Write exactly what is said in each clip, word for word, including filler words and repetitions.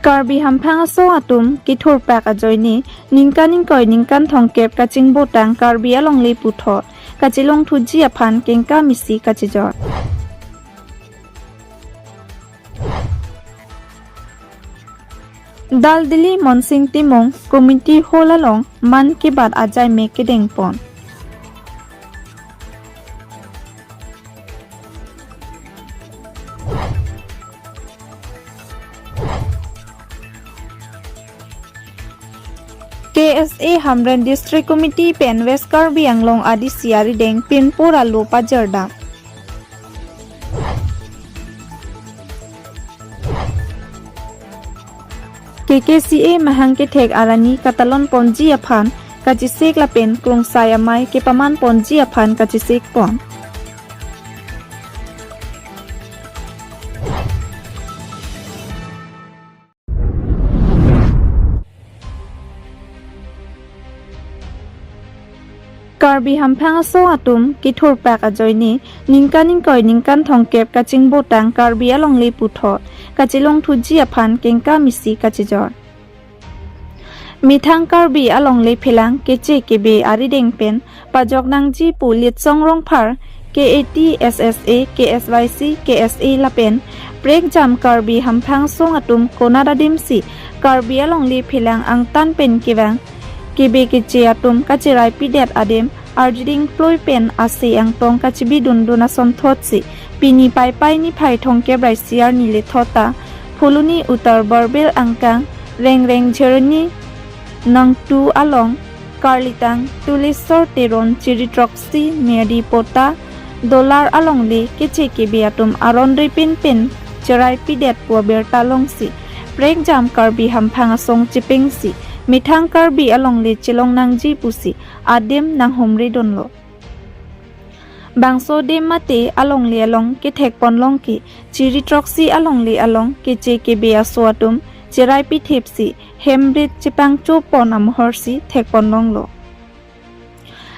Karbi Hamphang Asong atum kethurpak ajoine ningkan ingkoi ningkan thomkep kachingbotang Karbi Alongle puthot kachelongthuji aphan kengkam isi kachejor. Dal Delhi Monsing Timung Community Hall along Mann Ki Baat ajaime kedengpon. K S A Hamren District Committee pen West Karbi Anglong A D C arideng pinpur alo pajardam. K K C A mahang kethek arani katalon ponji aphan kachesik lapen klungsai amei kepaman ponji aphan kachesik pon. Karbi Hamphang Asong atum kethurpak ajoine ningkan ingkoi ningkan thomkep kachingbotang Karbi Alongle puthot kachelongthuji aphan kengkam isi kachejor. Methang Karbi Alongle phelang keche kebe arideng pen pajok nangji pu Litsong Rongphar, K A T S S A, K S Y C, K S A lapen prekjam Karbi Hamphang Asong atum konat adimsi Karbi Alongle phelang angtan pen kevang kebe keche atum kacheraipidet adim arjuding ploi pen ase angtong kachebidundun asonthotsi pini Paipai niphai thomkep ra isi arni lethot ta Phuloni Uttar Borbil angkang Rengreng Jheroni Nangtu along Karlitang Tulesor Teron Chiri Throksi Medi Pota Dolar Alongle keche kebe atum aron repin pen cheraipidet pu abirta longsi prekjam Karbi Hamphang Asong chepengsi methang Karbi Alongle chelong nangji pusi adim nanghumridunlo. Bangso adim mate alongle along kethekpon long ke Chiri Throksi alongle along keche kebe aso atum cheraipithipsi hemrit chepangchopon amohorsi thekpon longlo.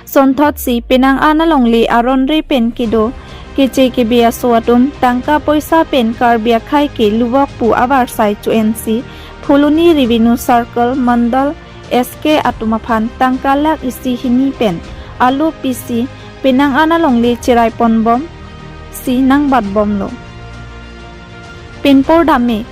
Sonthotsi penang an alongle aron re pen kedo keche kebe aso atum tangka poisa pen Karbi akhei ke luvok pu avarsai cho-ensi Phuloni Revenue Circle Mandal S K atum aphan tangka lakh isi hini pen alo pisi penang an alongle cheraiponbom si nangbatbomlo. Pinpur dame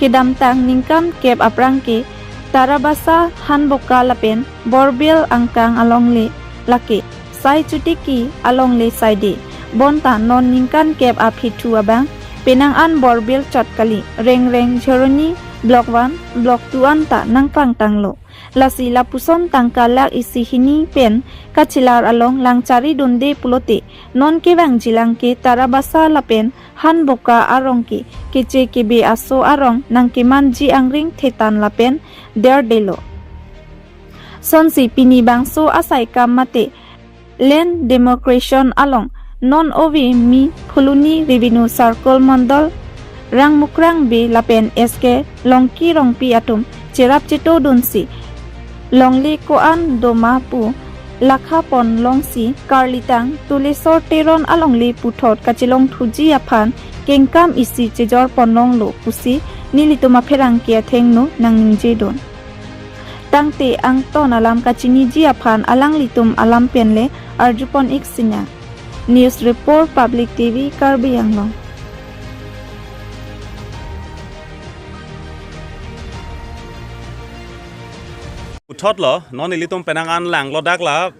kedamtang ningkan kep aphrang ke Tarabasa, Hanboka lapen Borbil angkang alongle lake sai chotiki alongle saide. Bonta non ningkan kep aphi thu abang penang an Borbil chot kali, Rengreng Jheroni Block one, Block two anta nangpangtanglo. Lasi lapuson tangka lakh isi hini pen kachelar along langcharidunde pulote non kevangjilang ke Tarabasa lapen Hanboka arong ke keche kebe aso arong nangkemanji angring thetan lapen derdelo. Sonsi pini bangso asai kam mate land demarcation along non ove mi Phuloni Revenue Circle Mandal Rangmukrang Bey lapen S K Longki Rongpi atum cherap chetodunsi longle ko-an doma pu lakhapon longsi Karlitang Tulesor Teron alongle puthot kachelongthuji aphan kengkam isi chejorpon longlo pusi nelitum apherangke athengno nangningjedun. Tangte angton alam kachiniji aphan alanglitum alam penle arjupon ik sinang. News Report, Public T V, Karbi Anglong. Puthotlo, non ilitum penang an langlo dak la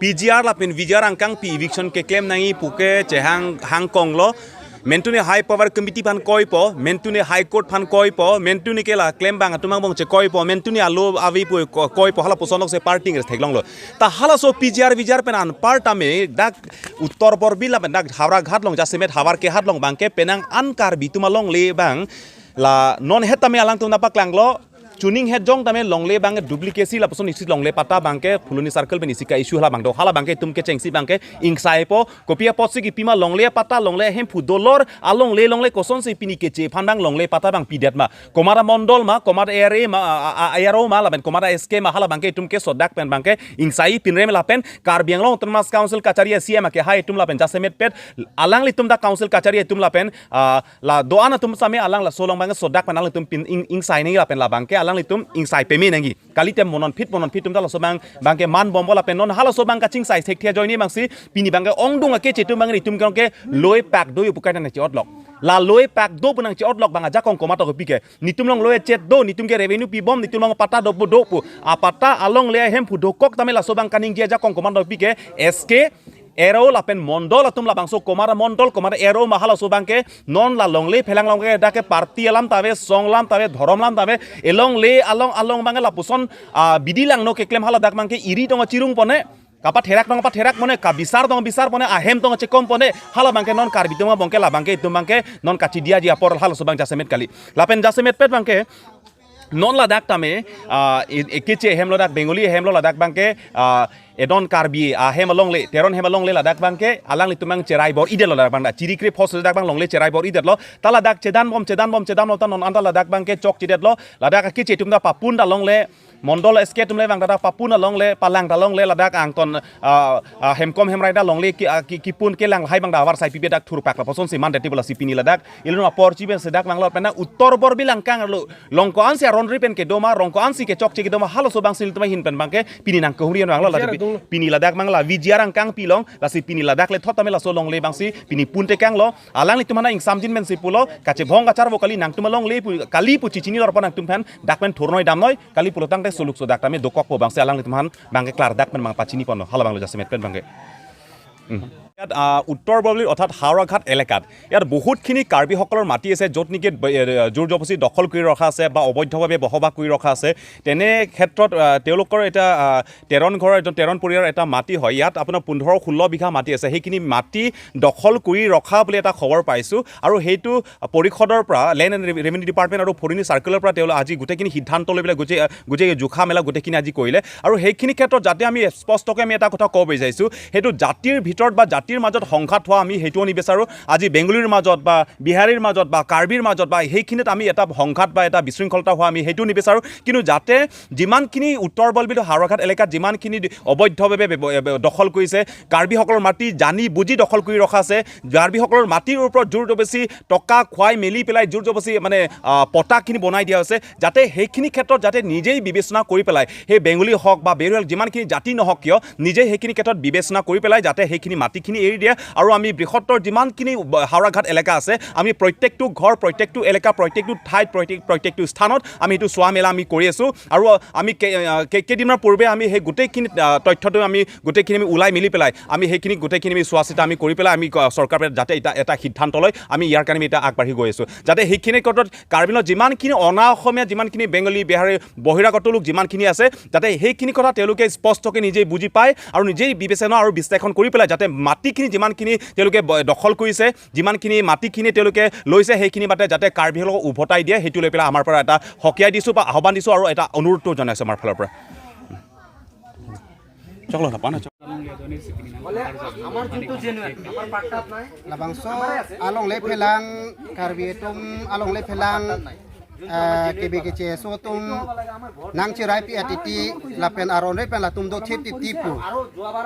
P G R lapen V G R angkangpi eviction keklem nangji puke chehang hangkonglo. Mentune High Power Committee aphan koipo, mentune High Court aphan koipo, mentune ke la klembang atum angbong chekoipo, mentune alo avi pu ko-, koipo, hala puson lok se party nges theklonglo. Ta halaso P G R V G R pen anparta me dak Uttar Borbil lapen dak Howraghat along jasemet Howraghat along abangke penang an Karbi atum alongle abang la non het tame alangtum napaklanglo. Chuning het jong tame longle abang duplicacy lapuson isi longle patta abangke Phuloni circle pen isi ka-issue hala abang do. Hala abangke itum kechengsi abangke ingsaipo. Kopi apotsi kipima longle patta longle ahemphu dolor alongle longle kosonsi pini keche aphan abang longle patta abang pidet ma. Komat amondol ma, komat area ma, a, a, a, area ma, lapen komat a-S K ma, hala abangke itum kesodak pen abangke ingsai pinre me lapen Karbi Anglong Autonomous Council kachari a-C E M akehai atum lapen jasemet pet alanglitum dak council kachari atum lapen, ah, la do-an atum same alang laso along abangke sodak pen alanglitum pin ing, ingsai nangji lapen labangke alanglitum ingsai peme nangji. Kalite mo non phit mo non phit atum ta laso abang abangke man bompo lapen non halaso abang kachingsai thekthe ajoine abangsi pini abangke ongdung akeche atum abang itum ke loi pak do pu kaita nangche-otlok. La loi pak do pu nangche-otlok abang ajakong komat to kopi ke. Nitum along loi chet do, nitum ke revenue pibom, nitum along patta do pu do pu. Apatta alongle ahemphu dokok tame laso abang kaningje ajakong komat to kopi ke S K, area lapen mondol atum labangso komat amondol, komat a-area ma halaso abangke non la longle phelang along ke dak ke party alam ta ave, song alam ta ave, dhorom alam ta ave, elongle along along abangke lapuson, ah, bidi langno keklem hala dak abangke iri tong achirung pone, kapatherak tong patherak pone, kabisar tong bisar pone, ahem tong chekom pone, hala abangke non Karbi atum abangke labangke itum abangke non kachidiaji apor halaso abang jasemet kali. Lapen jasemet pet abangke non ladak tame, ah, e, ekeche ahem lo dak Bengali ahem lo ladak abangke, ah, edon Karbi ahem alongle, Teron ahem alongle ladak abangke alanglitum abang cherai bor-idetlo ladak abang da. Chirikre phos ladak abang longle cherai bor-idetlo. Ta ladak chedan bom, chedan bom, chedan bom ta non anta ladak abangke chokchedetlo. Ladak akeche atum ta papun ta longle, mondol S K atum le abang ta papun ta longle, palang ta longle, ladak angton, ah, ah, hemkom hemrai ta longle ki, ah, ki, kipun kelang lahai abang da avarsai pipe dak thurpak lapusonsi mandetji pu lasi pini ladak ilun apor chiben sedak abang lo pen na Uttor Borbil angkang arlo. Rong ko-ansi aron ri pen kedo ma, rong ko-ansi kechokche kedo ma, halaso abangsi ilitum ahin pen abangke pini nangkehumri abang lo, ladak pi-, pini ladak abang la V G R angkang pilong, lasi pini ladak le thot tame laso longle abangsi pini puntekanglo, alanglitum aphan ingsamjin pensi pulo, kachebhong kacharvo kali nangtum alongle pu, kali pu chichinilo arpan nangtum aphan, dak pen thurnoi damnoi, kali pulo tangte suluk sodak tame dokokpo abangsi alanglitum aphan abangke klardak pen abang pachini ponlo, hala abang lo jasemet pen abangke. উম। ইয়াত, আহ, উত্তৰ বৰবিল অৰ্থাৎ হাওৰাঘাট এলেকাত ইয়াত বহুতখিনি কাৰ্বিসকলৰ মাটি আছে, য'ত নেকি ব-, এ, জোৰ জবৰদস্তি দখল কৰি ৰখা আছে বা অবৈধভাৱে বসবাস কৰি ৰখা আছে। তেনে ক্ষেত্ৰত, আহ, তেওঁলোকৰ এটা, আহ, তেৰণ ঘৰৰ এজন তেৰণ পৰিয়ালৰ এটা মাটি হয়। ইয়াত আপোনাৰ পোন্ধৰ ষোল্ল বিঘা মাটি আছে। সেইখিনি মাটি দখল কৰি ৰখা বুলি এটা খবৰ পাইছোঁ আৰু সেইটো পৰিষদৰ পৰা, লেণ্ড এণ্ড ৰেভেনিউ ডিপাৰ্টমেণ্ট আৰু ফৰিনী চাৰ্কলৰ পৰা তেওঁলোকে আজি গোটেইখিনি সিদ্ধান্ত লৈ পেলাই গোটেই, গোটেই জোখা মেলা গোটেইখিনি আজি কৰিলে। আৰু সেইখিনি ক্ষেত্ৰত যাতে আমি স্পষ্টকৈ আমি এটা কথা ক'ব বিচাৰিছোঁ, সেইটো জাতিৰ ভিতৰত বা জাতিৰ মাজত সংঘাত হোৱা আমি সেইটোও নিবিচাৰোঁ। আজি বেংগলীৰ মাজত বা বিহাৰীৰ মাজত বা কাৰ্বিৰ মাজত বা সেইখিনিত আমি এটা সংঘাত বা এটা বিশৃংখলতা হোৱা আমি সেইটো নিবিচাৰোঁ। কিন্তু যাতে যিমানখিনি উত্তৰ বৰবিল হাওৰাঘাট এলেকাত যিমানখিনি অবৈধভাৱে ব্যৱ-, এ, দখল কৰিছে, কাৰ্বিসকলৰ মাটি জানি বুজি দখল কৰি ৰখা আছে, কাৰ্বিসকলৰ মাটিৰ ওপৰত জোৰ জবৰদস্তি টকা খুৱাই মেলি পেলাই জোৰ জবৰদস্তি মানে, আহ, পট্টাখিনি বনাই দিয়া হৈছে, যাতে সেইখিনি ক্ষেত্ৰত যাতে নিজেই বিবেচনা কৰি পেলাই সেই বেংগলী হওক বা বেংগলী হওক যিমানখিনি জাতি নহওক কিয় নিজেই সেইখিনি ক্ষেত্ৰত বিবেচনা কৰি পেলাই যাতে সেইখিনি মাটিখিনি এৰি দিয়ে আৰু আমি বৃহত্তৰ যিমানখিনি ব-, হাওৰাঘাট এলেকা আছে আমি প্ৰত্যেকটো ঘৰ, প্ৰত্যেকটো এলেকা, প্ৰত্যেকটো ঠাইত, প্ৰত্যেক, প্ৰত্যেকটো স্থানত আমি সেইটো চোৱা মেলা আমি কৰি আছোঁ। আৰু আমি কে-, আহ, কে-, কেইদিনমান পূৰ্বে আমি সেই গোটেইখিনি, আহ, তথ্যটো আমি গোটেইখিনি আমি ওলাই মেলি পেলাই আমি সেইখিনি গোটেইখিনি আমি চোৱা চিতা আমি কৰি পেলাই আমি ক-, চৰকাৰে যাতে এটা, এটা সিদ্ধান্ত লয়, আমি ইয়াৰ কাৰণে আমি এতিয়া আগবাঢ়ি গৈ আছোঁ। যাতে সেইখিনি ক্ষেত্ৰত কাৰ্বি আংলঙত যিমানখিনি অনা অসমীয়া, যিমানখিনি বেংগলী, বিহাৰী, বহিৰাগত লোক যিমানখিনি আছে, যাতে সেইখিনি কথা তেওঁলোকে স্পষ্টকৈ নিজেই বুজি পায় আৰু নিজেই বিবেচনা আৰু বিশ্লেষণ কৰি পেলাই যাতে মাটিখিনি যিমানখিনি তেওঁলোকে ব-, দখল কৰিছে, যিমানখিনি মাটিখিনি তেওঁলোকে লৈছে, সেইখিনি মাতে যাতে কাৰ্বিসকলক উভতাই দিয়ে, সেইটো লৈ পেলাই আমাৰ পৰা এটা সকীয়াই দিছোঁ বা আহ্বান দিছোঁ আৰু এটা অনুৰোধটো জনাইছোঁ আমাৰ ফালৰ পৰা। চকলো না, পানা চকলো। Labangso alongle phelang, Karbi atum alongle phelang, eh, K B K C S O atum nangcheraipi atiti lapen aron re pen latum do thip titi pu.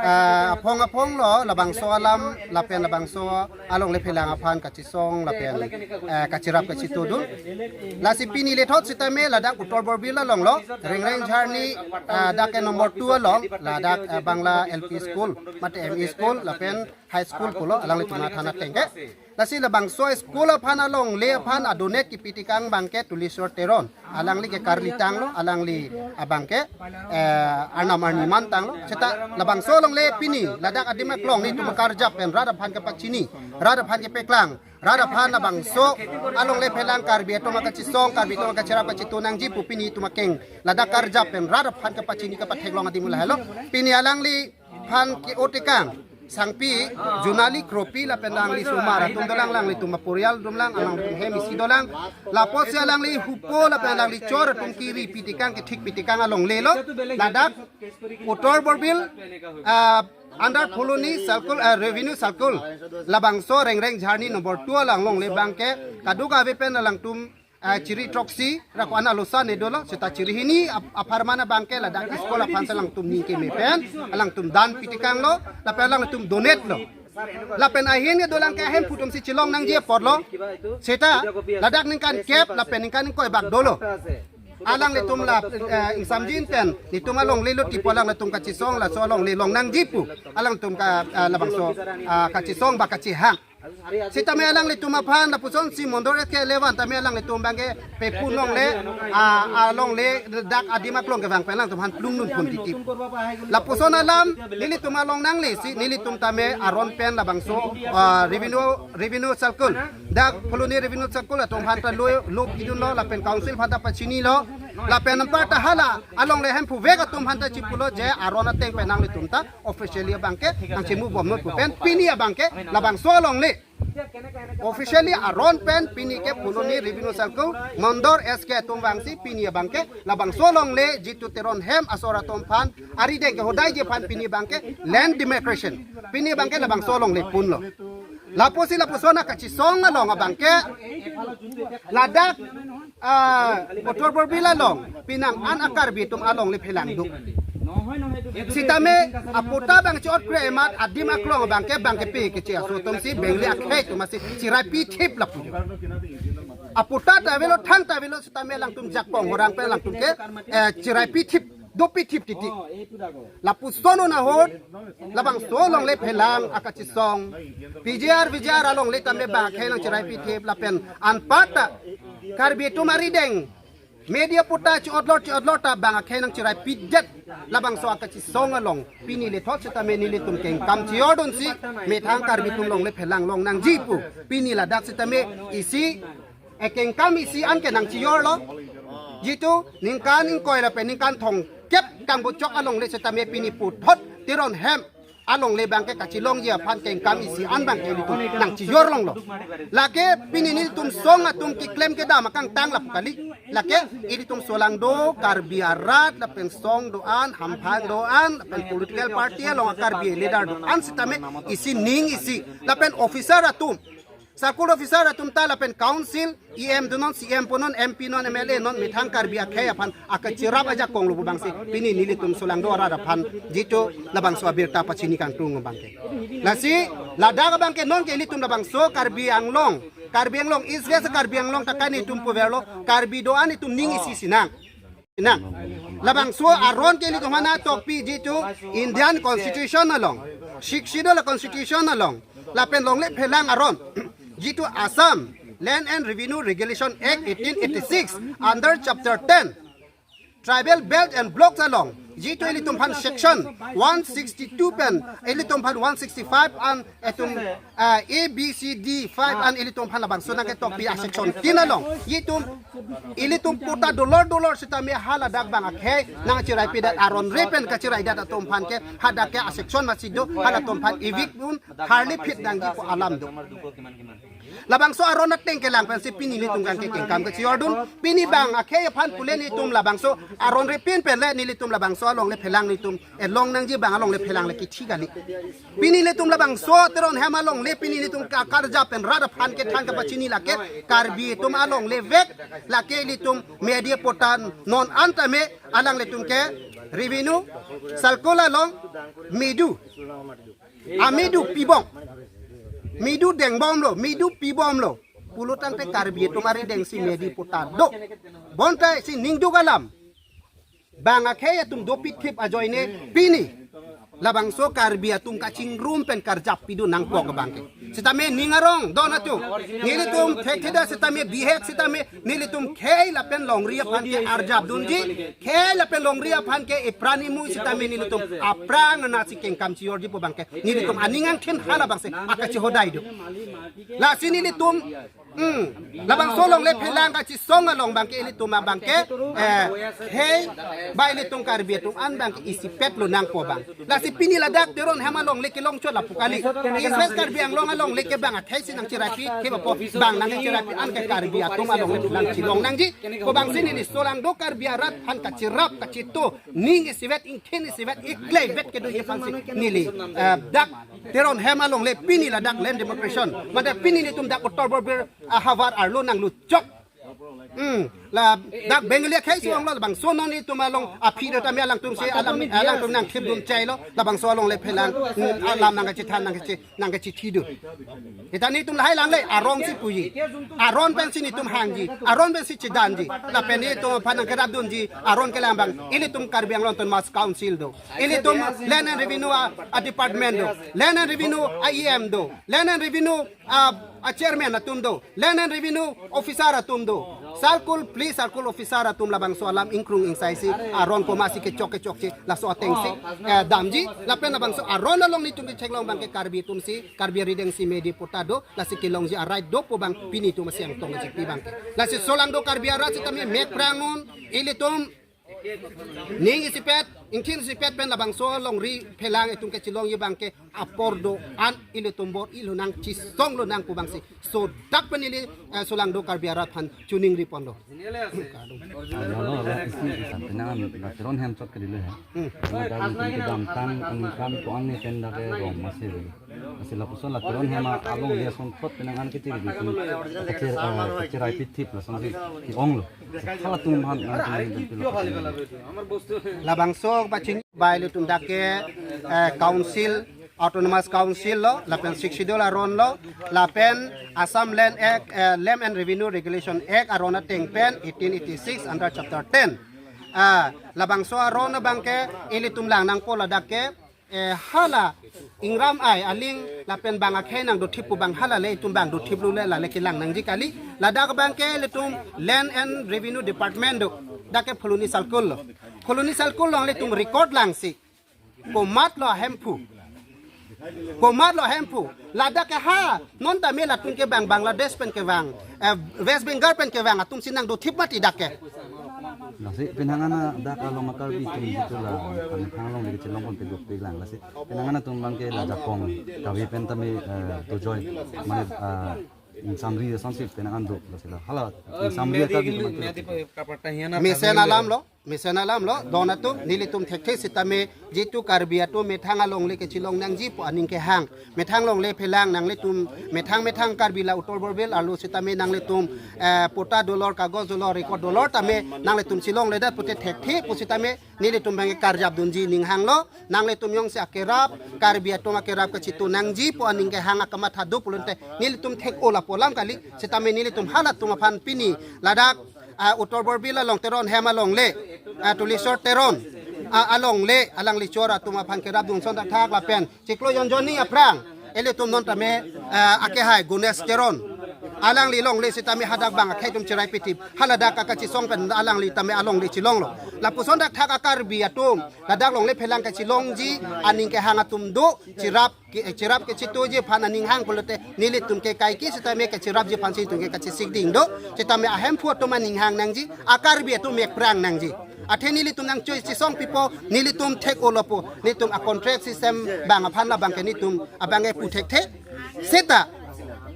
Eh, aphong aphong lo labangso alam lapen labangso alongle phelang aphan kachisong lapen, eh, kachirap kachitudun. Lasi pini lethot sitame ladak Uttor Borbil along lo, Rengreng Jharni, eh, dak ke number two along, ladak, eh, Bangla L P school, mate M E school, lapen high school pulo, alanglitum athana tengke. Lasi labangso school aphan alongle aphan adonate kipi tikang abangke Tulisor Teron. Alangli ke karli tanglo, alangli abangke, eh, arnam arni man tanglo. Seta labangso alongle pini, ladak adim aklong nelitum karjap pen rat aphan kepachini, rat aphan kepeklang, rat aphan labangso alongle phelang Karbi atum akachisong, Karbi atum akachirap kachitu nangji pu pini itum akeng ladak karjap pen rat aphan kepachini kepatheklong adim lahelo. Pini alangli aphan ke-o tikang, Sangpi, Junali Kropi lapen alangli osomar atum dolang, alanglitum aporial atum lang, alangtum hem isi dolang. Lapusi alangli hupo lapen alangli chor atum kiri pitikang kethik pitikang alongle lo. Ladak Uttar Borbil, ah, under Phuloni circle, ah, revenue circle, labangso Rengreng Jharni number two along longle abangke kadokave pen alangtum, ah, chiri throksi ra ko-an alosa ne dolo, seta chiri hini ap-, apharman abangke ladak school aphan si alangtum ning keme pen alangtum dan pitikang lo, lapen alangtum donate lo. Lapen ahin ke dolang ke ahemphu atum si chelong nangji apotlo. Seta ladak ningkan kep lapen ningkan ingkoi bak dolo. Alanglitum la, eh, ingsamjin pen netum alongle lo tipo alanglitum kachesong laso alongle long nangji pu alangtum ka, ah, labangso, ah, kachesong ba kachehang. Sitame alanglitum aphan lapusonsi Mondor S K eleven tame alanglitum abangke pepun longle, ah, alongle dak adim aklong kevang pen alangtum aphan plung nun pun titi. Lapuson alam nelitum along nangle si nelitum tame aron pen labangso, ah, revenue, revenue circle, dak Phuloni revenue circle atum aphan ta lo, lo pidunlo lapen council aphan ta pachinilo. Lapen anparta hala alongle hemphu vek atum aphan ta chipulo je aron ateng pen nanglitum ta officially abangke nangchimubom non pu pen pini abangke labangso alongle officially aron pen pini ke Phuloni revenue circle Mondor S K atum vangsi pini abangke labangso alongle jitu Teron hem asor atum aphan arideng kehodaiji aphan pini abangke land demarcation pini abangke labangso alongle punlo. Lapusi lapuson akachesong along abangke ladak, ah, Uttar Borbil along pinang an a-Karbi atum alongle phelang do. Sitame apatta abang chot kre emat adim aklong abangke abangke pe keche aso atum si bengli akhei atum si chiraipi thip lapu. Apatta ta avelo, thang ta avelo, sitame alangtum jakong horang pen alangtum ke, eh, chiraipi thip, dopi thip titi. Lapuson ahut labangso alongle phelang akachesong P G R V G R alongle tame abang akhei nangchiraipi thip lapen anparta Karbi atum arideng media patta chotlor chotlor ta abang akhei nangchiraipi det. Labangso akachesong along pini lethot sitame nelitum kengkam chejordunsi methang Karbi atum alongle phelang long nangji pu pini ladak sitame isi, eh, kengkam isi an ke nangchejorlo. Jitu ningkan ingkoi lapen ningkan thomkep kangbochok alongle sitame pini puthot Teron hem alongle abangke kachelongji aphan kengkam isi an abangke ilitum nangchejor longlo. Lake pini nelitum song atum keklem kedam akangtang lap kali. Lake ilitum solangdo Karbi arat lapen song do-an, hamphang do-an lapen political party along Karbi leader do-an sitame isi ning isi lapen officer atum, circle officer atum ta lapen council, E M do non, C M pu non, M P non, M L A non, methang Karbi akhei aphan akacherap ajakong lo pu abangsi pini nelitum solangdo arat aphan jitu labangso abirta pachini kangtung abangke. Lasi ladak abangke non ke ilitum labangso Karbi Anglong, Karbi Anglong East West Karbi Anglong ta ke netum puverlo, Karbi do-an itum ning isi sinang. Nang, labangso aron ke ilitum aphan atokpi jitu Indian Constitution along, Sixth Schedule Constitution along, lapen longle phelang aron, jitu Assam Land and Revenue Regulation Act eighteen eighty-six under Chapter ten, Tribal Belt and Blocks along, jitu ilitum aphan section one sixty-two pen, ilitum aphan one sixty-five an itum, ah, A, B, C, D, five an ilitum aphan labangso nangketokpi a section tin along. Itum, ilitum patta dolor dolor sitame haladak abang akhei nangchiraipi det aron re pen kachiraidet atum aphan ke hadak ke a section masi do, halatum aphan evict un harli phit nangji pu alam do. Labangso aron ateng kelang pensi pini nelitum abangke kengkam kachejordun. Pini abang akhei aphan pule nelitum labangso aron re pin pen le nelitum labangso alongle phelang nelitum elong nangji abang alongle phelang le kithi kali. Pini nelitum labangso Teron hem alongle pini nelitum ka karja pen rat aphan kethan kapachini lake Karbi atum alongle vek, lake ilitum media patta non an tame alanglitum ke revenue circle along medu, amedu pibom, medu dengbomlo, medu pibomlo pulotangte Karbi atum arideng si media patta do. Bonta si ningduk alam abang akhei atum dopi thip ajoine pini labangso Karbi atum kachingrum pen karjap pidun nangkok abangke. Sitame ning arong don atum, nelitum thekthedet sitame bihek sitame nelitum khei lapen longri aphan ke arjap dunji, khei lapen longri aphan ke ipran imui sitame nelitum aphrang anatsi kengkam chejorji pu abangke nelitum aning angthin halabangsi akachehodai do. Lasi nelitum Hmm. Labangso alongle phelang kachesong along abangke ilitum abangke, eh, hei, ba ilitum Karbi atum an abangke isipet lonangpo abang. Lasi pini ladak Teron Hem alongle kelong chot lapu kali. East West Karbi Anglong alongle ke bang akhei si nangcheraipi, ke bapo bang nangcheraipi an ke Karbi atum alongle phelang chelong nangji. Ko bang si neli Solangdo Karbi arat aphan kacherap kacheto, ning isivet, ingthin isivet, iklaivet kedoji aphan si neli, eh, dak Teron Hem alongle pini ladak land demarcation. Mate pini nelitum dak Uttar Borbil ahavar arlo nangluchok. Hmm, ladak Bengali akhei si onglo, labangso non itum along aphi do tame alangtum si alam, alangtum nangthipdun chailo, labangso alongle phelang, hmm, alam nangkachethan nangkache, nangkachethi do. Ita nelitum lahai langle, arong si puji. Aron pensi nelitum hangji, aron pensi chedanji. Lapen nelitum aphan nangkerapdunji, aron kelang abang, ilitum Karbi Anglong Autonomous Council do. Ilitum Land and Revenue a, a department do. Land and Revenue a E M do. Land and Revenue a, a chairman atum do. Land and Revenue officer atum do. Circle, police circle officer atum labangso alam ingkrung ingsai si aron komatsi kechok kechokche laso ateng si, eh, damji. Lapen labangso aron along nelitum kecheklong abangke Karbi atum si, Karbi arideng si medi patta do, lasi kelongji a-right dopo abang pini itum asi angtong si pi abangke. Lasi Solangdo Karbi arat sitame mek phrang non, ilitum ning isipet, ingthin isipet pen labangso alongri phelang itum kachelongji abangke apor do-an ilitum bor-i lonang, chesong lonang pu abang si. So dak pen neli, eh, Solangdo Karbi arat aphan choningri ponlo. Alo, alo, isi, isa, penang, la Teron Hem chot ke dilo ya. Hmm. Kalau dari itu kedamtang, angkam, ko-an ni pen dak ke rong masih. Masih lapuson la Teron Hem alongle asonthot penang an kecil gitu. Kecil, eh, kecil rai pitip lasonsi ke-onglo. Halatum han, labangso pachini bai ilitum dak ke, eh, council, Autonomous Council lo, lapen Sixth Schedule aron lo, lapen Assam Land Act, eh, Land and Revenue Regulation Act aron ateng pen eighteen eighty-six under Chapter ten. Ah, labangso aron abangke ilitum lang nangpo ladak ke, eh, hala ingram ai aling lapen bang akhei nangdothip pu abang hala le itum bang dothiplo le lale kelang nangji kali. Ladak abangke ilitum Land and Revenue Department do, dak ke Phuloni Circle lo. Phuloni Circle along ilitum record langsi. Komatlo ahemphu. Komatlo ahemphu. Ladak ke ha, non tame latum ke bang Bangladesh pen kevang, eh, West Bengal pen kevang atum si nangdothip mati dak ke. Lasi penang an dak along a-Karbi atum jitu la, kan hang alongle kechelong pon pegok pelang lasi. Penang an atum abangke la jakong kave pen tame, eh, dojoi. Mane, eh, ingsamri asonsi penang an do lasi la. Hala, ingsamri a-Karbi atum abangke. Mesen alam lo. Mesen alam lo, don atum, nelitum thekthe sitame, jitu Karbi atum methang alongle kechelong nangji pu aning kehang. Methang longle phelang nanglitum, methang methang Karbi la Uttar Borbil arlo sitame nanglitum, eh, patta dolor, kagoj dolor, record dolor tame, nanglitum chelongledet pute thekthe pu sitame, nelitum abangke karjapdunji aning hanglo, nanglitum jongsi akerap, Karbi atum akerap kacheto nangji pu aning kehang akamatha do pulote, nelitum thek-o lapu alam kali, sitame nelitum halatum aphan pini, ladak, ah, Uttar Borbil along Teron Hem alongle, ah, Tulisor Teron, ah, alongle, alangli chor atum aphan kerapdun ason thakthak lapen chiklo jonjoni aphrang, ilitum non tame, ah, akehai Ganesh Teron. Alangli longle sitame hadak bang akhei atum cherai pitip. Haladak kachesong pen alangli tame alongle chelonglo. Lapuson thakthak a-Karbi atum, ladak longle phelang kachelongji, aning kehang atum do, cherap ke, cherap kechetoji aphan aning hang pulote nelitum ke kaike sitame kacherapji aphan si itum ke kachesikding do, sitame ahemphu atum aning hang nangji, a-Karbi atum mek phrang nangji. Athe nelitum nangchoi chesong pipo, nelitum thek-o lapu, nelitum a-contract system bang aphan labangke nelitum abangke pu thekthe. Seta,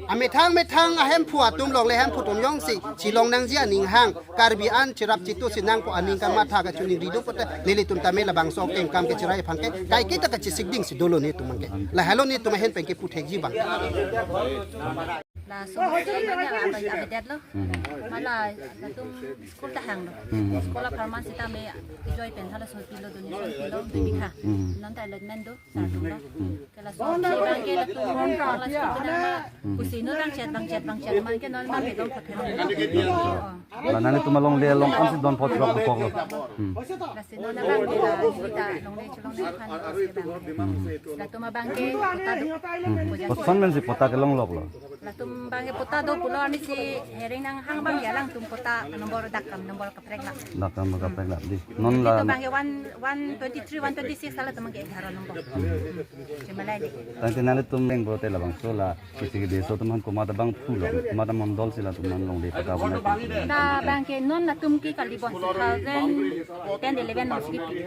amethang methang ahemphu atum longle hemphu atum jongsi chelong nangji aning hang, Karbi an cherap cheto si nangpo aning kamatha kachoningri do pute, nelitum tame labangso kengkam kecherai aphan ke, kaike ta kachesikding si dolo nelitum abangke. Lahelo nelitum ahin pen ke pu thekji abang. Laso abang avedetlo. Hmm. Mala latum school ta hanglo. Hmm. School apharman sitame join pen halaso pilo, donation pilo, dui bikha. Hmm. Non ta allotment do, sar dolo. Hmm. Ke laso abangke latum hon pala school ta hang. Hmm. Pusi no bangchet, bangchet, bangchet, man ke non man ke don phothelo. Oh. La nanglitum alongle along ansi don phot rok dokoklo. Hmm. Lasi non abangke la sita longle chelong aphan lasi abang. Hmm. Latum abangke patta do. Hmm. Koson pensi patta kelongloklo? Latum abang ke patta do pulo, arnisi hearing nanghang abang ke alangtum patta number, dak kam number kaprek la. Dak kam number kaprek la, dei. Non la, latum abang ke one, one twenty-three, one twenty-six, latum abang ke egharo number. Hmm. Chimala dei. Tangte nanglitum leng bote labangso la kisi kede aso atum aphan komat abang pulo, komat amondol si latum aphan longle patta bonai. La abang ke non latum ke kali bon, two thousand ten eleven alongsi kipi.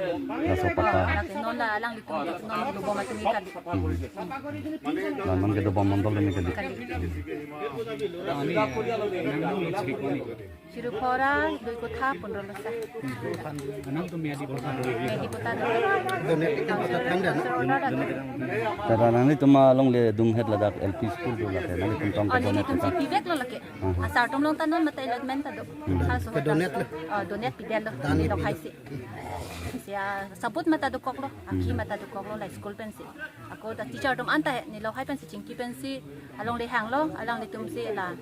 Laso patta. Lake non la alanglitum ke non dobom atum ke kali. Hmm. La non ke dobom amondol atum ke kali. Kali. Chiri phora, dui kotha, pondro losa. Nangtum meyadi patta do. Meyadi patta do. Donate patta than dei, no? Tada nanglitum alongle dunghet ladak L P school do lake, nanglitum tong. Oh, ke donate nelitum patta. Si pivek lo lake. Aha. Asar atum along ta non mate allotment ta do. Hmm. Hal so ke donate lo. Oh, donate pidetlo. Dan ni lok hai pidetlo. Si. Si, ah, sabut mate dokoklo, akhi, hmm, mate dokoklo la school pensi. Ako ta teacher atum anta he, neli lok hai pensi chingki pensi alongle hanglo, alanglitum si la.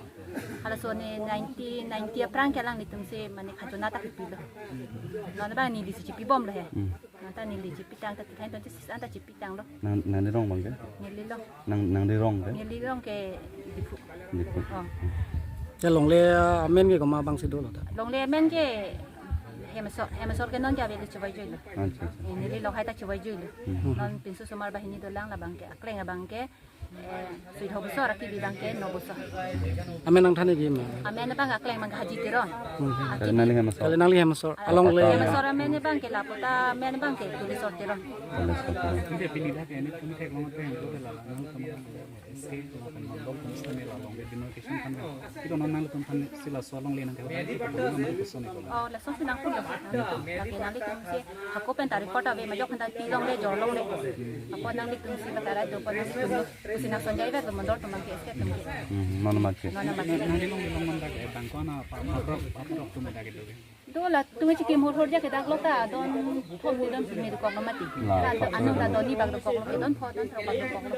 Halaso ne nineteen ninety aphrang ke alanglitum si mane khajona ta pipilo. Non abang neli si chipibomlo he. Hmm. Non ta neli chipitang ta two thousand twenty-six anta chipitanglo. Nang, nangli rong abang ke? Neli lo. Nang, nangli rong ke? Neli rong ke Diphu. Diphu. Oh. Ya, longle, ah, amen ke komat abang si dolo ta? Longle amen ke hem asor, hem asor ke non ke ave le chevai juilo. Acha, acha. Eh, neli lok hai ta chevai juilo. Hmm. Non pinso osomar banghini dolang, labang ke akleng abang ke, eh, sui tho bosor, akibi abang ke no bosor. Amen nangthan-ik ma? Amen abang akleng abang ke Haji Teron. Hmm. Akibi. Kali nangli hem asor? Kali nangli hem asor. Ah, alongle. Hem asor amen abang ke lapu ta amen abang ke Tuleswar Teron. Tuleswar Teron. Ante pini dak ene kumi thek long te hang ko la la nangtum S K atum aphan mandal atum sitame la longle demarcation aphan. Kito non nangtum aphan si laso alongle nangkehang. Oh, laso si nangpulo. Lake nanglitum si hako pen ta record ave, majok aphan ta pi longle, jor longle. Ako nanglitum si matarai do, ako nanglitum si nang sonjai ave, mandal atum ke S K atum ke. Hmm, non mati. Non mati. Nangli longle long man dak, eh, bang ko-an apar, apar, apar atum dak do. Do latum chikim hor hor ja ke dak lo ta, don thom ni don pini dokoklo mati. La, la, anu ta don ni bak dokoklo, don pho, don throk bak dokoklo.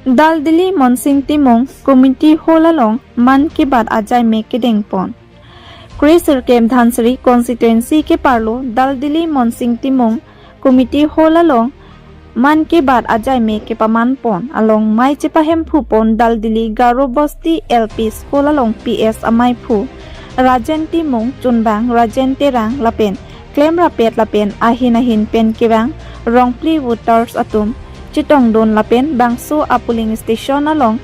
Daldili Monsing Timung Community Hall along Mann Ki Baat ajaime kedengpon. Kre sirkep Dhansiri constituency keparlo Daldili Monsing Timung Community Hall along Mann Ki Baat ajaime kepamanpon along mei chepahemphupon Daldili Garo Bosti L P School along P S amaiphu Rajen Timung, chunbang Rajen Terang lapen klemrappet lapen ahin ahin pen kevang rongphli voters atum chetongdun lapen bangso a polling station along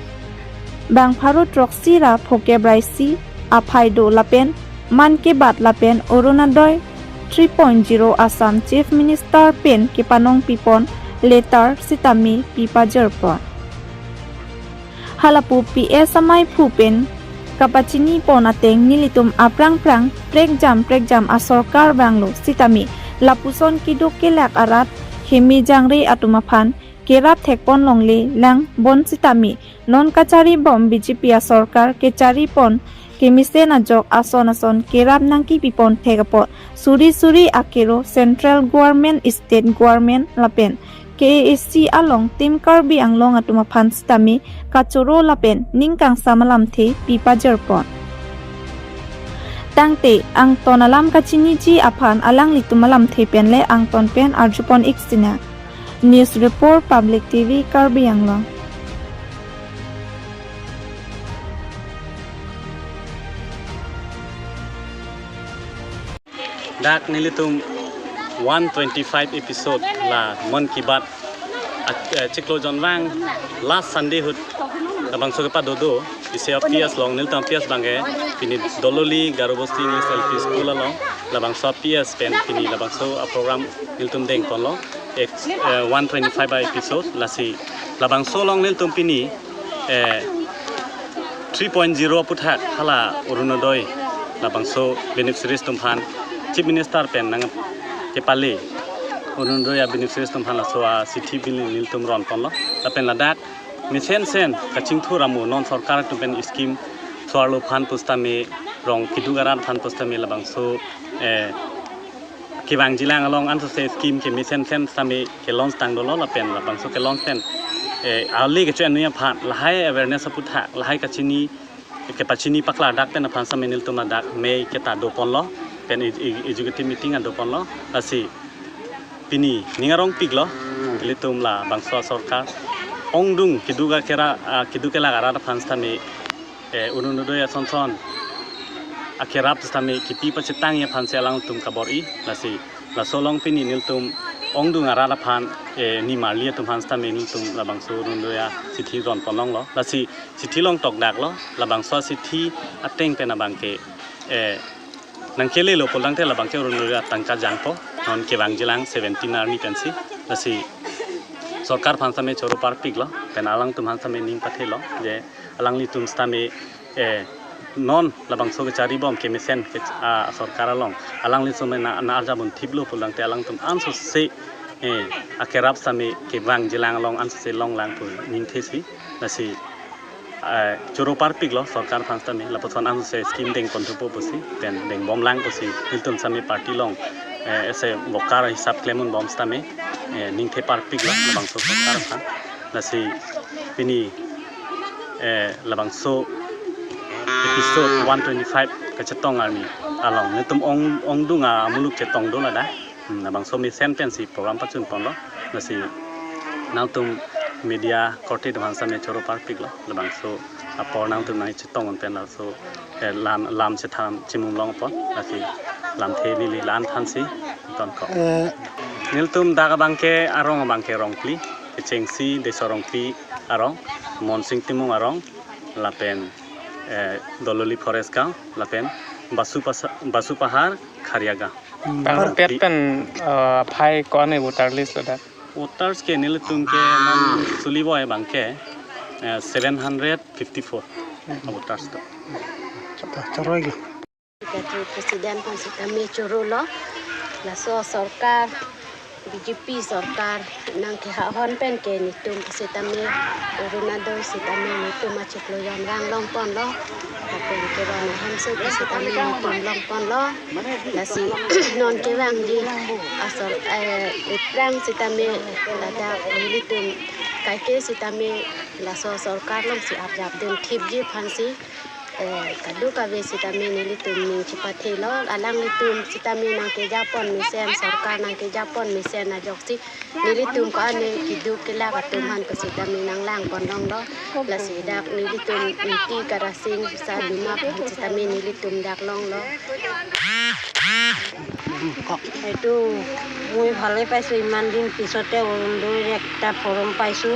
bang pharo throksi ra phokep ra isi aphai do lapen Mann Ki Baat lapen Orunodoi three point zero Assam Chief Minister pen kepanong pipon letter sitame pipajirpon. Halapu P S amaiphu pen kapachinipon ateng nelitum aphrang phrang prekjam prekjam asorkar vanglo sitame lapuson keduk kelak arat heme jangre atum aphan kerap thekpon longle lang bonsitame non kacharibom B J P asorkar kecharipon kemesen ajok ason ason kerap nangkepipon thek apot suri suri akero central government, state government lapen K A A C along Team Karbi Anglong atum aphan sitame kachoro lapen ning kangsam alamthe pipajirpon. Tangte angton alam kachiniji aphan alanglitum alamthe pen le angton pen arjupon-ik sinang. News Report, Public T V, Karbi Anglong. Dak nelitum one twenty-five episode la Mann Ki Baat, eh, chiklo jonvang last Sunday ahut labangso kepado do, isi a P S along, nelitum a P S abang ke pini Daldili Garo Bosti English L P School along labangso a P S pen pini labangso a program nelitum dengponlo. Ex-, eh, one twenty-five a episode lasi labangso along nelitum pini, eh, three point zero aputhak hala Orunodoi labangso beneficiaries atum aphan Chief Minister pen nangkepale Orunodoi a beneficiaries atum aphan laso a chithi pini nelitum ronponlo. Lapen ladak mesen sen kachingthur amo non sorkar atum pen scheme so-arlo aphan pusitame, rong keduk arat aphan pusitame labangso, eh, kevangjilang along ansose scheme kemesen sen sitame ke-launch tang dolo lapen labangso ke-launch pen, eh, ali kecho-en aphan lahai awareness aputhak, lahai kachini, kepachini paklar dak pen aphan sitame nelitum ladak mei keta doponlo. Pen e- e- executive meeting an doponlo, lasi pini ning arongpiklo, ilitum labangso asorkar ongdung keduk akera, ah, keduk kelak arat aphan sitame, eh, Orunodoi asonson akerap sitame kipi pachetangji aphansi alangtum kabor-i, lasi laso along pini nelitum ongdung arat aphan, eh, nimarli atum aphan sitame nelitum labangso Orunodoi achithi ronponlonglo, lasi chithi long tokdaklo, labangso achithi ateng pen abangke, eh, nangkelelo pulotangte labangke Orunodoi atangka jangpo, non kevangjilang seventeen arni pensi, lasi sorkar aphan sitame choro parpiklo, pen alangtum aphan sitame ning pathelo, je alanglitum sitame, eh, non labangso kecharibom kemesen ke, ah, sorkar along, alanglitum na, na arjabun thiplo pulotangte alangtum ansose, eh, akerap sitame kevangjilang along ansose longlang pu ningthesi, lasi, eh, choro parpiklo sorkar aphan sitame, lapuson ansose scheme dengponthupo pusi, pen dengbomlang pusi, nelitum sitame party along, eh, ese worker hisap klemdunbom sitame, eh, ningthe parpiklo labangso sorkar aphan, lasi pini, eh, labangso episode one twenty-five kachetong arni along nelitum ong ongdung amuluk chetong do ladak. Hmm, labangso mesen pensi program pachunponlo, lasi nangtum media korte atum aphan sitame choro parpiklo, labangso apor nangtum nangchetong pen laso, eh, lam lam chethan chimung longpon, lasi lamthe neli la-an thansi tonkok. Eh, nelitum dak abangke arong abangke Rongpli, kechengsi Deso Rongpi arong, Monsing Timung arong, lapen, eh, Dololi Forest Gaon, lapen Basu Pasa- Basu Pahar Kharia Gaon. Hmm, Bang par- pet pen, eh, phai ko-an e voter list ladak? Voters ke nelitum ke non suli voi abangke, eh, seven hundred fifty-four voters do. Chapa, choroi ke. Secretary President aphan sitame chorolo, laso sorkar, B J P sorkar nangkehahon pen ke netum sitame, Orunodoi sitame netum achiklo jam rang longponlo, lapen kevang ahemso ke sitame netum longponlo, lasi non kevangji asor, eh, eprang sitame ladak nelitum kaike sitame laso sorkar alongsi arjapdun thipji aphansi, eh, kadokave sitame nelitum ning chepathelo, alanglitum sitame nangkejapon mesen, sorkar nangkejapon mesen ajoksi nelitum ko-an e keduk kelak atum aphan pu sitame nanglangponlonglo, lasi dak nelitum Ingti Karasing Saduma aphan sitame nelitum dak longlo. এইটো মই ভালেই পাইছোঁ, ইমান দিন পিছতে অৰুণোদয়ৰ একটা ফৰ্ম পাইছোঁ,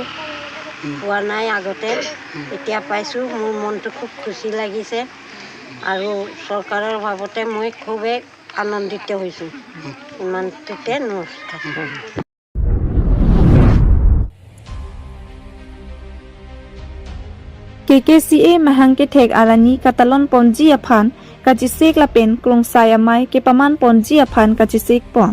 পোৱা নাই আগতে, এতিয়া পাইছোঁ। মোৰ মনটো খুব খুচি লাগিছে আৰু চৰকাৰৰ বাবতে মই খুবেই আনন্দিত হৈছোঁ। ইমানটোতে নমস্কাৰ। K K C A mahang kethek arni katalon ponji aphan kachesik lapen Krungsai Amei kepaman ponji aphan kachesik pon.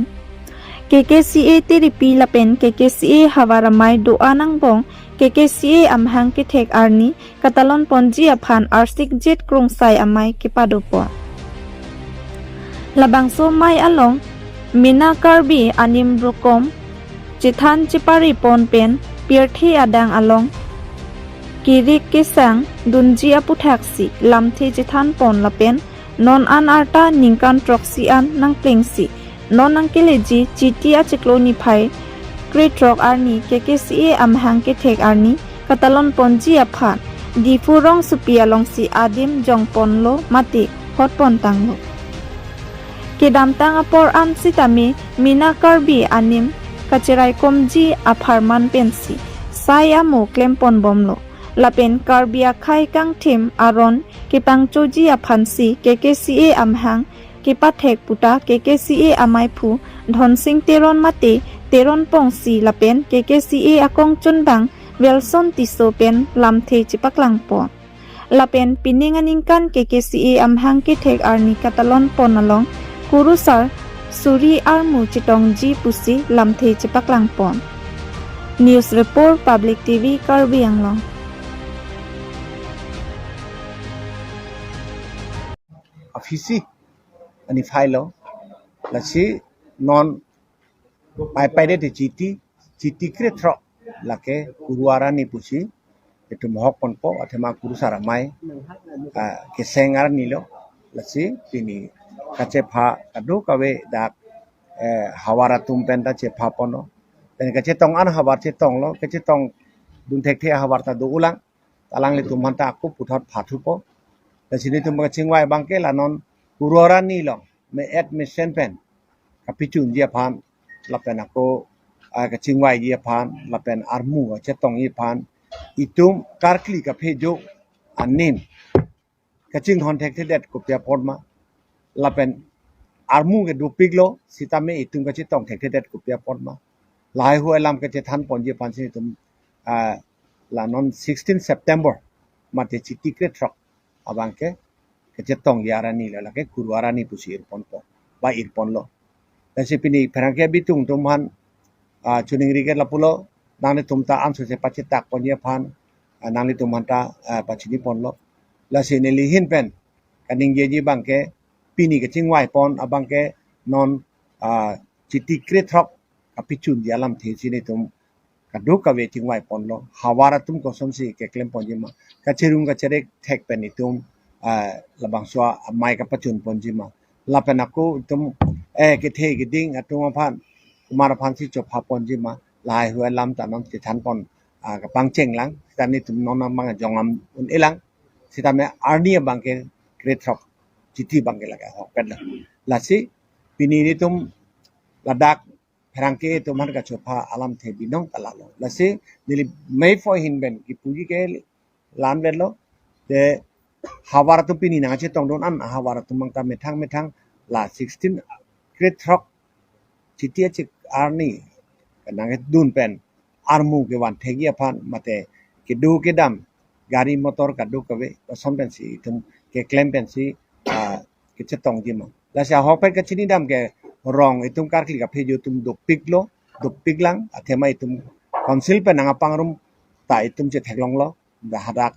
K K C A tiripi lapen K K C A havar amei do-an angbong K K C A amahang kethek arni katalon ponji aphan arsik jet Krungsai Amei kepado pon. Labangso amei along mena Karbi anim rokom chethan chepari pon pen pirthe adang along kirik kesang dunji aputhaksi lamthe chethan pon lapen non an arta ningkan throksi an nangplengsi non nangkeleji Chiti achiklo niphai krethrok arni K K C A amahang kethek arni katalon ponji aphan Diphu rongsopi alongsi adim jongponlo mate hotpon tanglo. Kedamtang apor an sitame mena Karbi anim kacheraikomji apharman pensi sai amo klemponbomlo. Lapen Karbi akhei kangthim aron kepangchoji aphansi K K C A amahang kepathek puta K K C A ameiphu Dhonsing Teron mate Teron Pongsi lapen K K C A akongchunbang Wilson Tisso pen lamthe chepaklang pon. Lapen pining aningkan K K C A amahang kethek arni katalon pon along kurusar suri armu chetongji pusi lamthe chepaklang pon. News report, Public T V, Karbi Anglong. Aphisi ani phai lo, lasi non paipai de Chiti, Chiti krethrok lake kuru arni pusi itum mohok ponpo, athema kurusar amei, ah, keseng arni lo, lasi pini kachepha kadokave dak eh, havar atum pen ta chepha ponlo. Pen kachetong an havar chetonglo, kachetongdun thekthe havar ta do-ulang. Alanglitum aphan ta ako puthot phathupo. Lasi nelitum kachingvai abangke la non Kuru Arani along me-et mesen pen kapachunji aphan lapen ako ah, kachingvaiji aphan lapen armu chetongji aphan itum karkli kaphejo anim kachinghon thekthedet kopi apot ma lapen armu ke dopiklo sitame itum kachetong thekthedet kopi apot ma lahai hu alam kachethan ponji aphansi itum ah, la non sixteen September mate Chiti krethrok abangke kachetongji arani lo, lake Kuru Arani pusi irponpo ba irponlo. Lasi pini pherangke bitung atum aphan ah, choningri ke lapulo, nanglitum ta ansose pachetak ponji aphan ah, nanglitum aphan ta ah, pachini ponlo. Lasi neli ahin pen kaningjeji abangke pini kachingvai pon abangke non ah, Chiti krethrok kapachunji alamthe si nelitum kadokave chingvai ponlo. Havar atum kosonsi keklem ponji ma, kacherung kacherek thek pen itum ah, labangso amei kapachun ponji ma, lapen ako itum eh kethe keding atum aphan, komat aphansi chopha ponji ma, lahai hu alam ta non chethan pon ah, kapangcheng lang, sitame itum non abang jongam un-elang, sitame arni abangke krethrok Chiti abangke lake ahokpet lo. Lasi pini nelitum ladak pherangke atum aphan kachopha alamthe binong ta lalo. Lasi neli meiphu ahin pen kipuji ke la-anvetlo. Te havar atum pini nangchetongdun an havar atum abang ta methang methang la sixteen krethrok Chiti achik arni nangdun pen armu kevan thekji aphan mate kedo kedam gari motor kadokave koson pensi itum keklem pensi ah, kachetongji ma. Lasi ahokpet kachinidam ke rong itum karkli kaphejo atum dopiklo, dopiklang, athema itum council pen nangpangrum ta itum chetheklonglo, dah hadak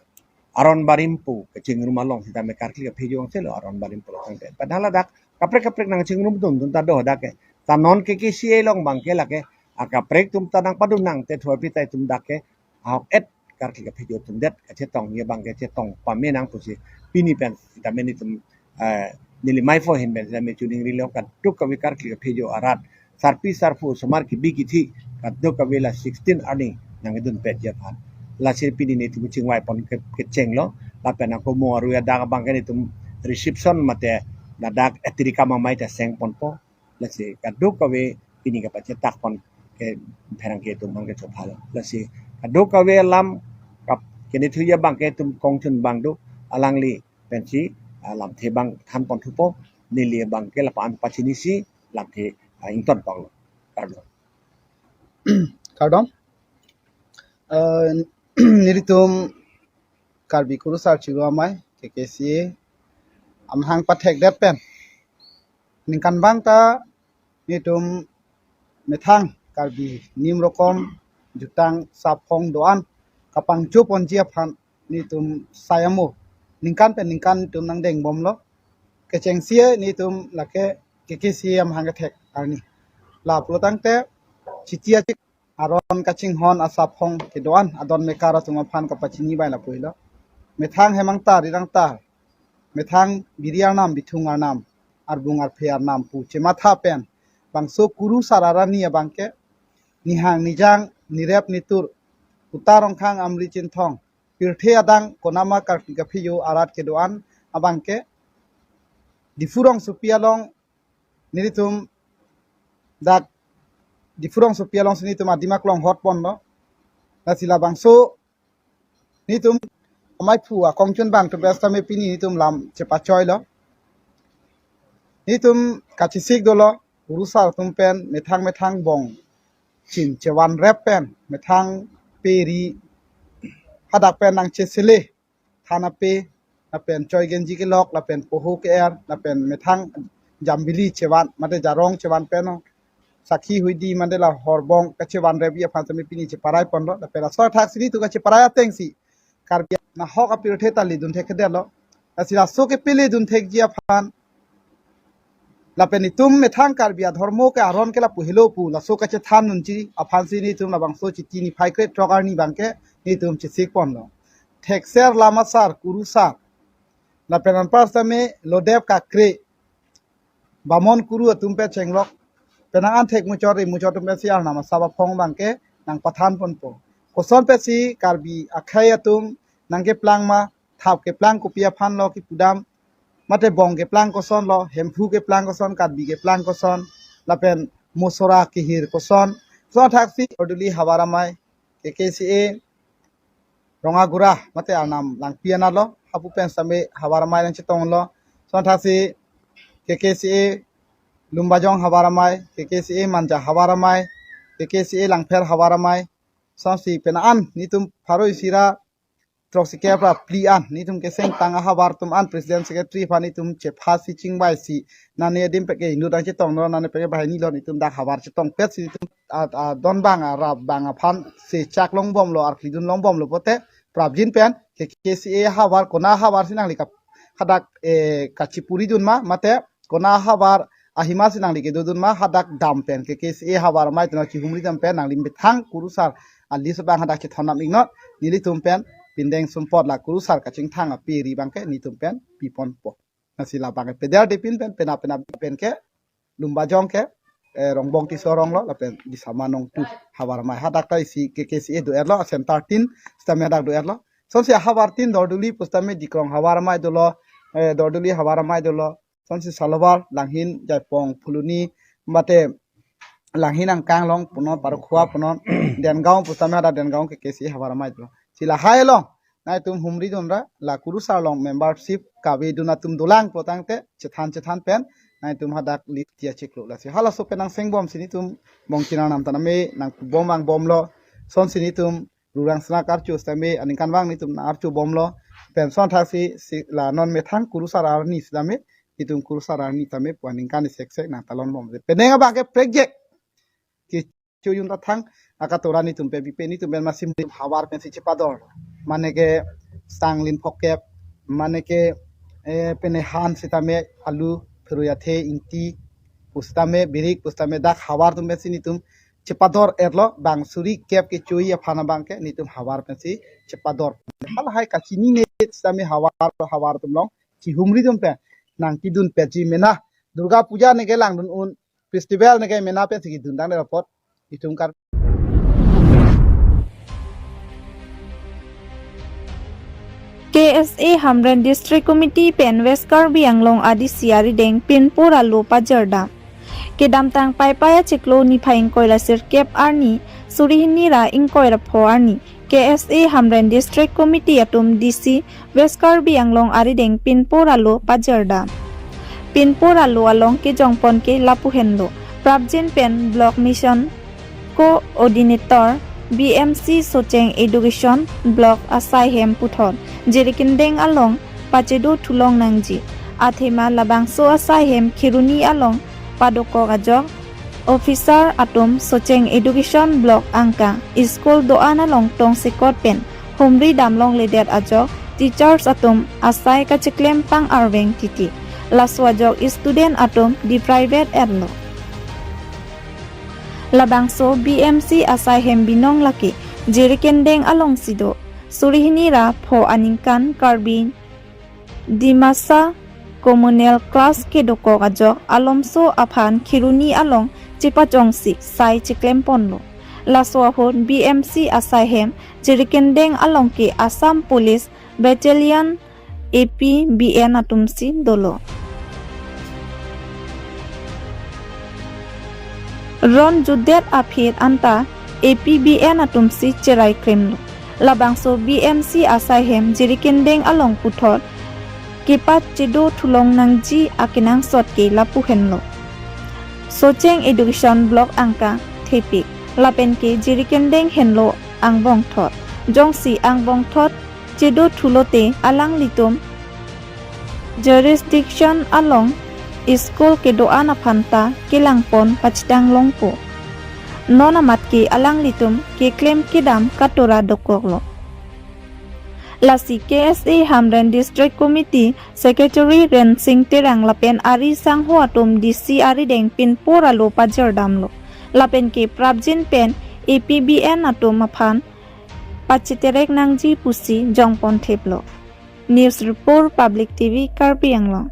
aron barim pu kachingrum along sitame karkli kaphejo angse lo aron barim pu lo tangte. Padahal ladak kaprek kaprek nangchingrum atum atum ta do hadak ke. Ta non K K C A along abangke lake akaprek atum ta nangpadun nang te thua pi ta itum dak ke ahok-et karkli kaphejo atum det kachetongji abangke chetong pame nang pusi pini pen sitame nelitum eh, neli meiphu ahin pen sitame choningrilo kadokave karkli kaphejo arat, sarpi sarpo osomar kebi kethe kadokave la sixteen arni nangdunpetji aphan. Lasi pini nelitum chingvai pon ke kechenglo, lapen ako mo arui adak abangke nelitum reception mate ladak etirikam amei ta seng ponpo. Lasi kadokave pini kapachetak pon ke pherangke atum abangke chophalo. Lasi kadokave alam kap kenithuya abangke itum kongchun abang do, alangli pensi alamthe abang than ponthupo, neli abangke lapu-an pachinisi lamthe ah, ington panglo. Kardom. Kardom. Eh, nelitum Karbi Kurusar Chiru Amei, K K C A, amahang pathekdet pen ningkan abang ta nelitum methang Karbi nim rokom jutang saphong do-an kapangcho ponji aphan nelitum sayamo ningkan pen ningkan nelitum nangdeng bomlo. Kechengsi nelitum lake K K C A amahang kethek arni. Lapulo tangte Chiti achik aron kachinghon asaphong kedo-an adon mekar atum aphan kapachini bai lapu helo. Methang hemang tar rirang tar, methang biri arnam bithung arnam, arbung arphe arnam pu chematha pen bangso Kurusar Arani abangke nihang nijang nirep nitur, uta rongkhang amri chinthong, pirthe adang konama karkli kaphejo arat kedo-an abangke Diphu rongsopi along nelitum dak Diphu rongsopi alongsi nelitum adim aklong hot ponlo. Lasi labangso nelitum amei phu akongchun abang tu best tame pini nelitum lam chepachoilo. Nelitum kachesik dolo, Kurusar atum pen methang methang bong chin chevan rep pen methang pe ri hadak pen nangchesele, than ape, lapen choi genji kelok, lapen poho ke-er, lapen methang jambili chevan, mate jarong chevan pen, sakhi huidi mate la horbong kachevan repji aphan tame pini cheparai ponlo, lapen laso thaksi nelitum kacheparai atengsi Karbi nahok apirthe ta ledun thekthedetlo. Lasi laso kepe ledun thekji aphan lapen itum methang Karbi adhormo ke aron ke lapu helo pu laso kachethan unji aphansi nelitum labangso Chiti niphai krethrok arni abangke nelitum chesik ponlo. Thekser, Lamasar, Kurusar, lapen anpar sitame Lodep, Kakre, Bamon Kuru atum pen chenglok, penang an thek muchot ri muchot atum pensi Arnam asap aphong abangke nangpathan ponpo. Koson pensi Karbi akhei atum nangkeplang ma, thap keplang kopi aphan lo kipudam, mate bong keplang koson lo, Hemphu keplang koson, Karbi keplang koson, lapen Mosora kehir koson. Koson thaksi Dorduli havar amei, K K C A Rongagura, mate Arnam Langpi anat lo, hapu pen sitame havar amei nangchetonglo. Koson thaksi K K C A Lumbajong havar amei, K K C A Manja havar amei, K K C A Langpher havar amei. Kosonsi penang an netum pharo isi ra throksi kep ra phli an netum keseng tang ahavar atum an president secretary aphan netum chephasi chingvaisi, nane adim peke inut nangchetonglo, nane peke banghini lo, netum dak havar chetongpetsi netum a, a, don bang, a, rap bang aphan se chak longbomlo, arkli dun longbomlo pote prapjin pen K K C A havar, kona havarsi nangli kap hadak, eh, kachipuridun ma, mate kona havar ahimatsi nangli kedodun ma, hadak dam pen K K C A havar amei atum chihumri dam pen nangli methang kurusar a list abang hadak chethon nam iknon, nelitum pen pindeng sumpot la kurusar kachingthang ape ri abangke netum pen piponpo. Lasi labangke peder depin pen pena pena pen ke Lumbajong ke, eh, Rongbong Tisso arong lo, lapen Disama Nongtu havar amei, hadak ta isi K K C A do-etlo, center tin sitame hadak do-etlo. Kosonsi havar tin Dorduli pusitame Dikrong havar amei dolo, eh, Dorduli havar amei dolo. Kosonsi Salovar, Langhin, Jaipong, Phuloni, mate Langhin angkang along punon, Parokhowa punon, Dengaon pusitame hadak Dengaon K K C A havar amei dolo. Si lahai along nangtum humridun ra, la kurusar along membership kavedun atum dolang potangte chethan chethan pen nangtum hadak list achiklo. Lasi halaso pen nangsengbomsi netum bong chinarnam tame nangbom angbomlo. Kosonsi netum rurang sena karcho sitame aningkanvang netum nang-archobomlo. Pen koson thaksi si la non methang kurusar arni sitame, netum kurusar arni tame pu aningkan isi seksek nangtalonbom. Penang abangke project ke choyun ta thang akatora netum pen pipe, netum pen masim havar pensi chepador. Mane ke sang lin phokep, mane ke, eh, pene han sitame alu, pherui athe, ingti pusitame, birik pusitame dak havar atum pensi netum chepador-etlo, bang suri kep kecho-i aphan abangke netum havar pensi chepador. Halahai kachinine sitame havar, havar atum along chihumridun pen nangkedunpetji mena. Durga Puja neke langdun un, festival neke mena pensi kedun tangdet apot itum kar. K S A Hamren District Committee pen West Karbi Anglong A D C arideng pinpur alo pajir dam. Kedamtang Paipai achiklo niphai ingkoi ra sirkep arni suri hini ra ingkoi ra pho arni K S A Hamren District Committee atum D C West Karbi Anglong arideng pinpur alo pajir dam. Pinpur alo along kejongpon ke lapu henlo. Prapjin pen Block Mission Coordinator B M C Socheng Education Block asai hem puthot Jirikindeng along pachedo thulong nangji. Athema labangso asai hem Kheroni along padokok ajok officer atum Socheng Education Block angka school do-an along tongsekot pen humri damlongledet ajok teachers atum asai kachiklem pang-arveng titi. Laso ajok student atum deprived etlo. Labangso B M C asai hem binong lake Jirikindeng alongsi do. Suri hini ra pho aningkan Karbi Dimasa Communal Class kedokok ajok alomso aphan Kheroni along chepachongsi sai chiklemponlo. Laso ahut B M C asai hem Jirikindeng along ke Assam Police Battalion A P B N atumsi dolo. Ron jutdet aphi anta A P B N atumsi cherai klemlo. Labangso B M C asai hem Jirikindeng along puthot kepachedo thulong nangji akenangsot ke lapu henlo. Socheng Education Block angka thepik, lapen ke Jirikindeng henlo angbongthot. Jongsi angbongthot chedo thulote alanglitum jurisdiction along school kedo-an aphanta kelangpon pachethang longpo. Non amat ke alanglitum keklem kedam katora dokoklo. Lasi K S A Hamren District Committee Secretary Rensing Terang lapen ari sangho atum D C arideng pinpur alo pajir damlo. Lapen ke prapjin pen A P B N atum aphan pachiterek nangji pusi jongpon theplo. News Report, Public T V, Karbi Anglong.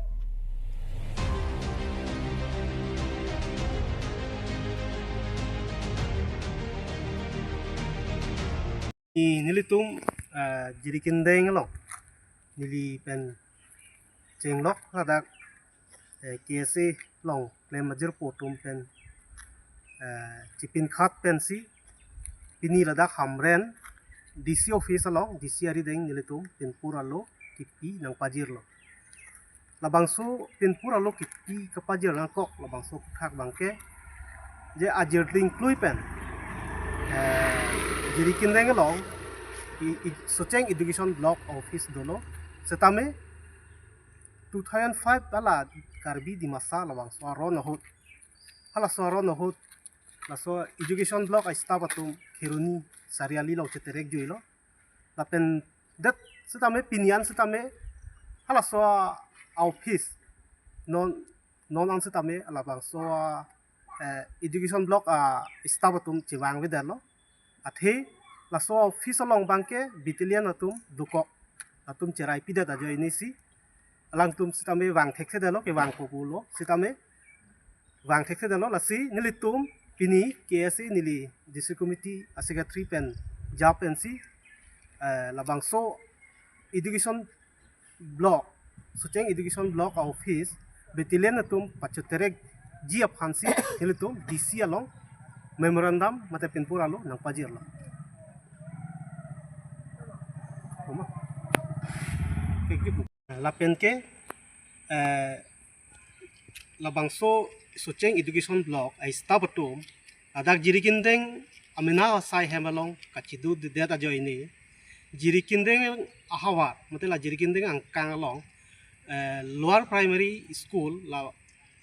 Ni nelitum, eh, Jirikindeng along neli pen chenglok ladak, eh, K S A along klem ajirpo atum pen, eh, chipinkhat pensi pini ladak Hamren D C office along D C arideng nelitum pinpur alo kipi nangpajirlo. Labangso pinpur alo kipi kapajir nangkok labangso aphuthak abangke je ajirling klui pen, eh, Jirikindeng along i, i, Socheng Education Block Office dolo. Setame two thousand five ta la Karbi Dimasa labangso aron ahut, halaso aron ahut laso Education Block a-staff atum Kheroni Sariali along cheterek juilo. Lapen det setame pini an setame halaso a-office non, non an setame labangso, eh, Education Block a-staff atum chevang avedetlo. Athe laso office along abangke battalion atum dokok atum cherai pidet ajoinesi alangtum setame vang thekthedetlo, kevangpo pulo setame vang thekthedetlo. Lasi nelitum pini K S A neli District Committee a-secretary pen ja pensi, eh, labangso Education Block, Socheng Education Block a-office battalion atum pachoterekji aphansi nelitum D C along memorandum mate pinpur alo nangpajirlo. Oma. Kekdip. Lapen ke, eh, labangso Socheng Education Block a-staff atum ladak Jirikindeng amena asai hem along kachedudedet ajoine, Jirikindeng ahavar mate la Jirikindeng angkang along, eh, Lower Primary School la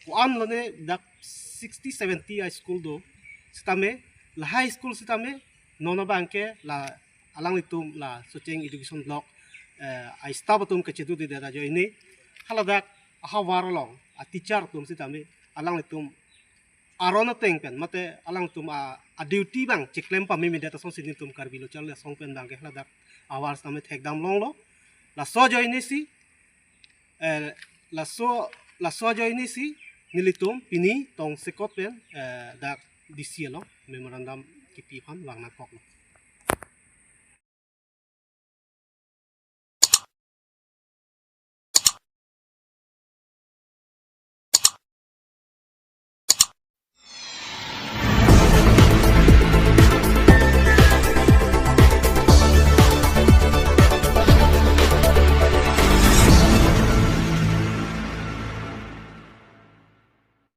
ko-an lone dak sixty seventy a-school do. Setame lahai school setame non abangke la alanglitum la Socheng Education Block, eh, a-staff atum kachedudedet ajoine haladak ahavar along a-teacher atum setame alanglitum aron ateng pen mate alangtum a, a-duty abang cheklem pamemedet asonsi nelitum Karbi Lo Charli Asong pen abangke haladak ahavar setame thekdam longlo. Laso ajoinesi, eh, laso, laso ajoinesi nelitum pini tongsekot pen, eh, dak D C along memorandum kipi aphan vang nangkoklo.